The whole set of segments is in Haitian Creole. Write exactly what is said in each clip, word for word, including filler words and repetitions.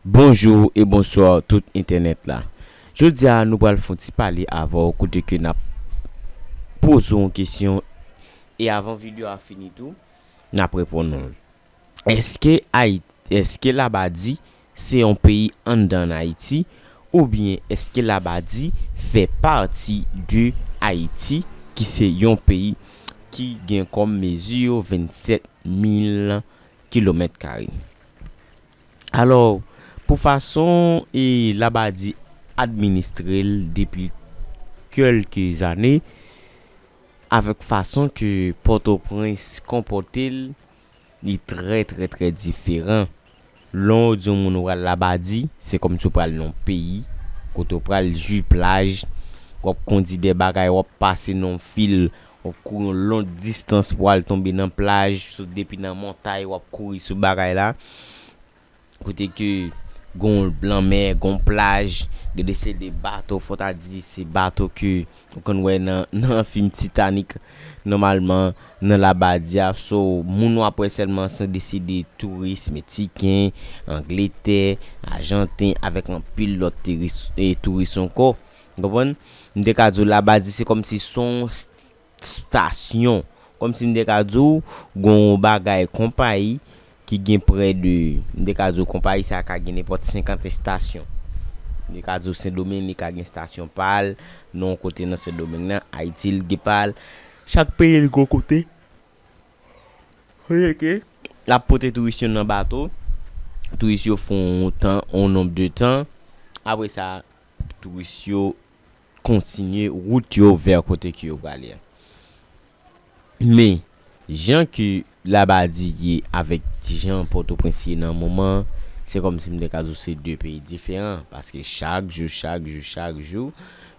Bonjou e bonswa tout entènèt la. Jodi a nou pral fè yon ti pale avè w kote ke n ap poze w yon kesyon e avan videyo a fini tou, n ap reponn ou. Èske Ayiti, èske Labadi se yon peyi anndan Ayiti oubyen èske Labadi fè pati de Ayiti ki se yon peyi ki gen kòm mezi vennsèt mil kilomèt kare? Alò, pou fason e Labadi administre l depi kèlke zane, avèk fason ke Pòtoprens konpòte l, li trè, trè, trè diferan. Lè w di yon moun ou pral Labadi, se kòmsi w pral nan yon peyi kote w pral jwi plaj, w ap kondi de bagay, w ap pase nan yon fil, w ap kouri yon long distans pou w al tonbe nan plaj, sot depi nan montay, w ap kouri sou bagay la. Kote ke gon lanmè, gon plaj, gen de se de bato, fò ta di se bato ke ou konn wè nan, nan fim Titanic, nòmalman, nan Labadi a. So, moun w ap wè sèlman se de se de touris, Meksiken, Angletè, Ajanten, avèk anpil lòt teris-, e, touris ankò. Ou konprann? M te ka di w Labadi se kòmsi se yon s-, stasyon. Kòmsi m te ka di w, gon bagay konpayi ki gen prè de, m te ka di w konpayi sa ka gen nenpòt senkant estasyon. M te ka di w Sendomeng, li ka gen estasyon pa l, nan yon kote nan Sendomeng nan, Ayiti, li gen pa l. Chak peyi, li gon kote. Kote ke l ap pote touris yo nan bato. Touris yo fè yon tan, yon nonb de tan. Apre sa, touris yo kontinye wout yo vè kote ke yo prale a. Men, jan ke Labadi ye avèk jan Pòtoprens ye nan moman, se kòmsi m te ka di w se de peyi diferan, paske chak jou, chak jou, chak jou,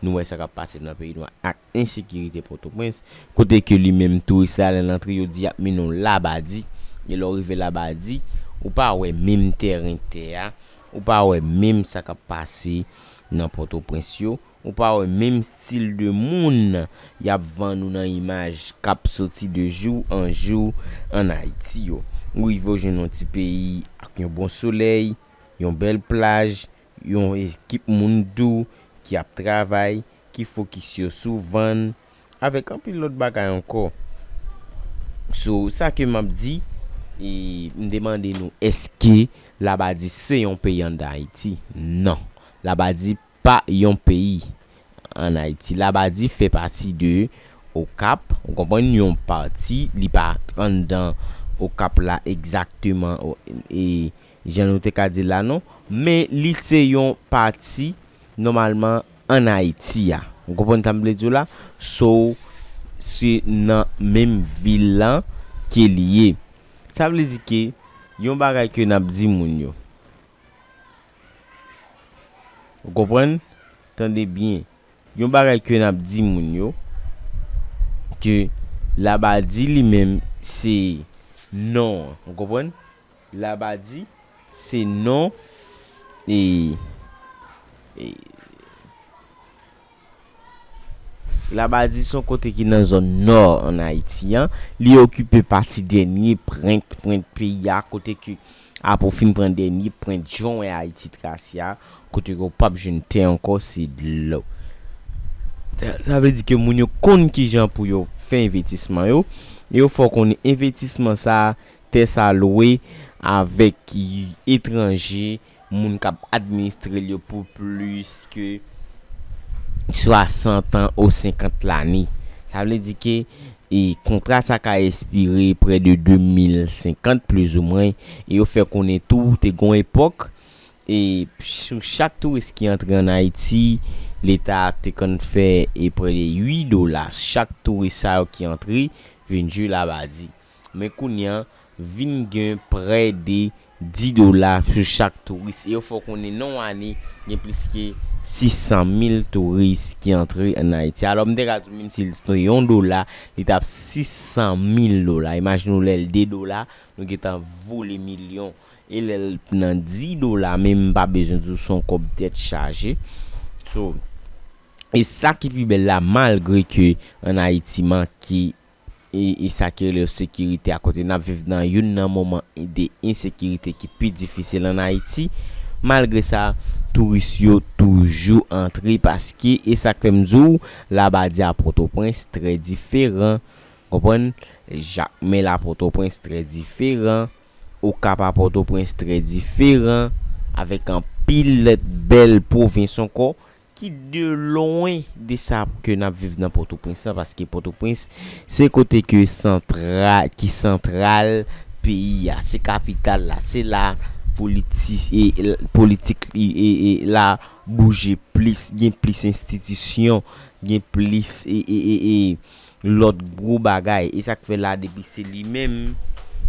nou wè sa k ap pase nan peyi nou a ak ensekirite Pòtoprens, kote ke li menm touris la, lè l antre, yo di y ap mennen w Labadi, e lè w rive Labadi, ou pa wè menm tèren tè a, ou pa wè menm sa k ap pase nan Pòtoprens yo, ou pa wè menm stil de moun y ap vann ou nan imaj k ap soti de jou an jou ann Ayiti yo. Ou rive w jwenn yon ti peyi ak yon bon solèy, yon bèl plaj, yon ekip moun dou ki ap travay, ki fokis yo sou vann, avèk anpil lòt bagay ankò. So, sa ke m ap di, e, m te mande nou, èske Labadi se yon peyi anndan Ayiti? Non. Labadi pa yon peyi ann Ayiti. Labadi fè pati de Okap, ou konprann, yon pati, li pa anndan Okap la egzakteman, o, e, jan nou te ka di la non, men li se yon pati nòmalman ann Ayiti a. Ou konprann sa m vle di w la? So, se nan menm vil lan ke li ye. Sa vle di ke yon bagay ke n ap di moun yo. Ou konprann? Tande byen. Yon bagay ke n ap di moun yo, ke Labadi li menm se non an. Ou konprann? Labadi se non e, e Labadi se yon kote ki nan zòn nò ann Ayiti an. Li okipe pati dènye pwent, pwent peyi a, kote ke apre w fin pran dènye pwent jan w wè Ayiti trase a, kote ke w p ap jwenn tè ankò, se dlo. Sa, sa vle di ke moun yo konn kijan pou yo fè envestisman yo. E yo fè w konnen envestisman sa, tè sa lwe avèk etranje, moun k ap administre l yo pou plis ke swasant an ou senkant lane. Sa vle di ke, e, kontra sa ka espire prè de de mil senkant, plizoumwen, e yo fè konnen tou, te gon epòk, e sou chak touris ki antre ann Ayiti, Leta te konn fè, e, prè de uit dola. Chak touris sa yo ki antre, vin jwi Labadi. Men kounye a, vin gen prè de dis dola sou chak touris. E yo fè w konnen nan yon ane, gen plis ke sis san mil touris ki antre ann Ayiti. Alò, m te ka di w, menm si l te yon dola, li t ap sis san mil dola. Imajine w lè l de dola, nou gentan vole milyon. E lè l nan dis dola, menm m pa bezwen di w se yon kòb tèt chaje. So, e sa ki pi bèl la, malgre ke ann Ayiti manke e, e sa ki rele sekirite a, kote n ap viv nan youn nan moman de ensekirite ki pi difisil ann Ayiti. Malgre sa, touris yo toujou antre paske, e sa k fè m di w, Labadi a Pòtoprens trè diferan. Konprann? Jakmèl a Pòtoprens trè diferan. Okap a Pòtoprens trè diferan. Avèk anpil lòt bèl pwovens ankò ki de lwen de sa ke n ap viv nan Pòtoprens lan, paske Pòtoprens se kote ke santra, ki santral peyi a, se kapital la, se la politi-, e, e, politik e, e, e, la bouje plis, gen plis enstitisyon, gen plis e, e, e, e, lòt gwo bagay. E sa k fè la depi se li menm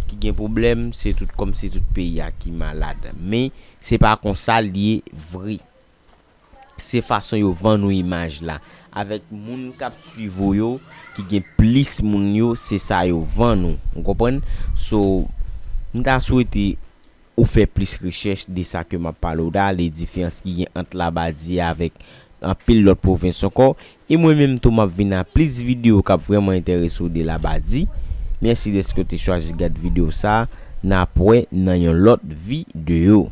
ki gen pwoblèm, se tout kòm se tout peyi a ki malad. Men se pa konsa l ye vre. Se fason yo vann ou imaj la. Avèk moun k ap swiv ou yo, ki gen plis moun yo, se sa yo vann ou. Ou konprann? So, m ta swete ou fè plis rechèch de sa ke m ap pale w la, le diferans ki gen ant Labadi avèk anpil lòt pwovens ankò. E mwen menm tou, m ap vin a plis videyo k ap vrèman enterese w de Labadi. Mèsi dèske w te chwazi gad videyo sa. N ap wè nan yon lòt videyo.